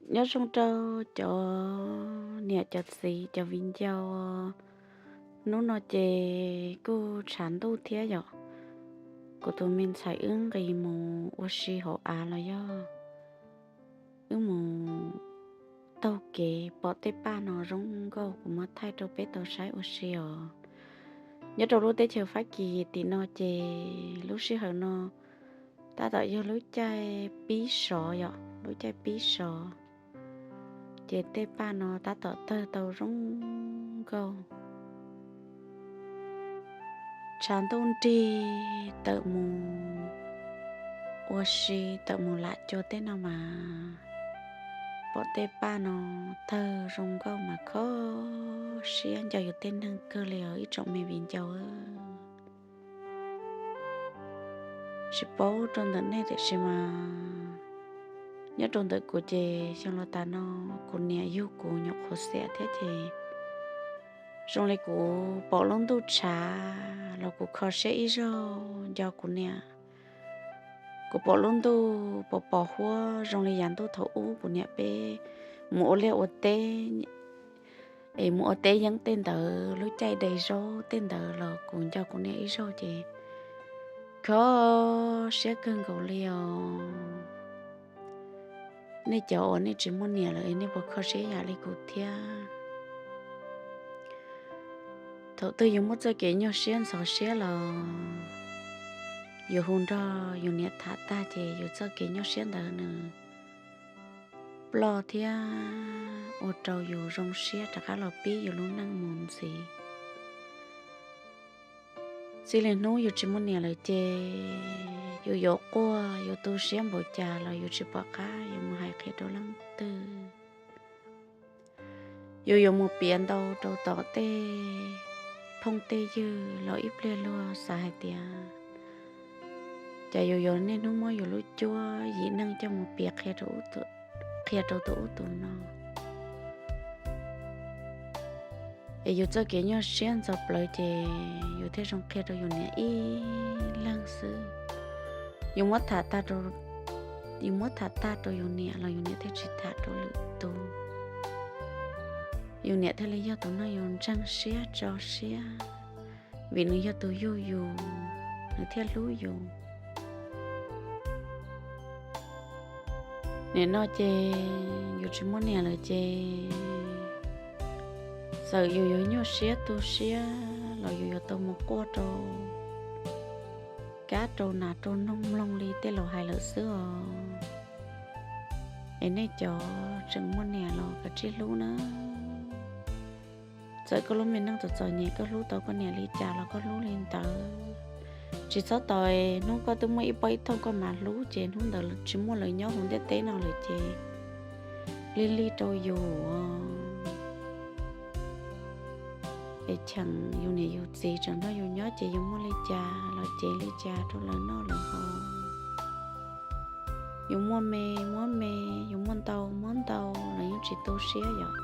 Nyob zoo rau cov niam cov txiv cov viv ncaus. Hnub no ces kuj tshav ntuj thiab yom. Kuv tus me ntxhais wb nqis mus ua si hauv av los yog wb mus taug kev pom tej paj no zoo nkauj, kuv muab thaij rau peb tau saib ua si os. Nyob rau lub teb chaws Fab Kis tim no ces lub sij hawm no tab tom yog lub caij pib sov yom, lub caij pib sov, ces tej paj no tab tom tawg tau zoo nkauj. Tshav ntuj nrig tawm mus ua si, tawm mus lam cua tej no mas pom tej paj no tawg zoo nkauj mas kho siab nco yus tej neeg kawg li os ib tsoom me viv ncaus. Tsis paub rau ntawm nej tiam sis mas nyob rau ntawm kuv ces xyoo los tas no kuv niam yug kuv nyuam qhuav xiam thiab ces zoo li kuv pom lub ntuj tshav los kuv kho siab ib zaug nco kuv niam. Kuv pom lub ntuj pos pos huab zoo li yav ntuj thaum ub kuv niam peb mus ua liaj ua teb, es mus ua teb yeeb tej ntawd, lub caij de zaub tej ntawd los kuv nco kuv niam ib zaug ces kho siab kawg nkaus li os. Nej cov uas nej tsis muaj niam lawm es nej puas kho siab yam li kuv thiab? Thaum twg yus muaj txoj kev nyuaj siab ntxhov siab los yus hu nrog yus niam tham tag ces yus txoj kev nyuaj siab ntawd nws ploj thiab ua rau yus zoo siab rov qab los pib yus lub neej mus ntxiv. Txij li hnub yus tsis muaj niam lawm ces yus yuav quaj yuav tu siab npaum cas los yus tsis pom qab yuav mus hais qhia rau leej twg. Yus yuav mus piav ntau rau tom tej phooj tej ywg los ib pliag luag xav hais tias cas yus yuav niaj hnub muab yus lub cuab yim neej coj mus piav qhia rau tus ub tus no. Es yus txoj kev nyuaj siab ntxhov plawv ces yus thiaj zoo qhia rau yus niam ib leeg xwb. Yus muab tham tag rau, yus muab tham tag rau yus niam los yus niam thiaj tsis tham rau lwm tus. Yus niam thiaj li yog tus neeg yus ntseeg siab tso siab, vim nws yog tus yug yus, nws thiaj hlub yus. Nim no ces yus tsis muaj niam lawm ces txawm yus yuav nyuaj siab tu siab los yus yuav tau mus quaj rau kab rau nas rau noog mloog li tej laus hais lawm xwb os. Es nej cov tseem muaj niam los kav tsij hlub na. Txawm koj lub me neej txom txom nyem koj hlub tau koj niam li cas los koj hlub li ntawd. Tsis txhob tos hnub koj twb muaj ib pob ib thooj koj mam hlub ces hnub ntawd tsis muaj lawv nyob hauv ntiaj teb no lawm ces lig lig rau yus. Es cheem yus niam yus txiv tseem nrog yus nyob ces yus muaj li cas los cev li cas rau lawv noj lawv haus. Yus muaj me muab me, yus muaj ntau muab ntau los yeej tsis tu siab yom.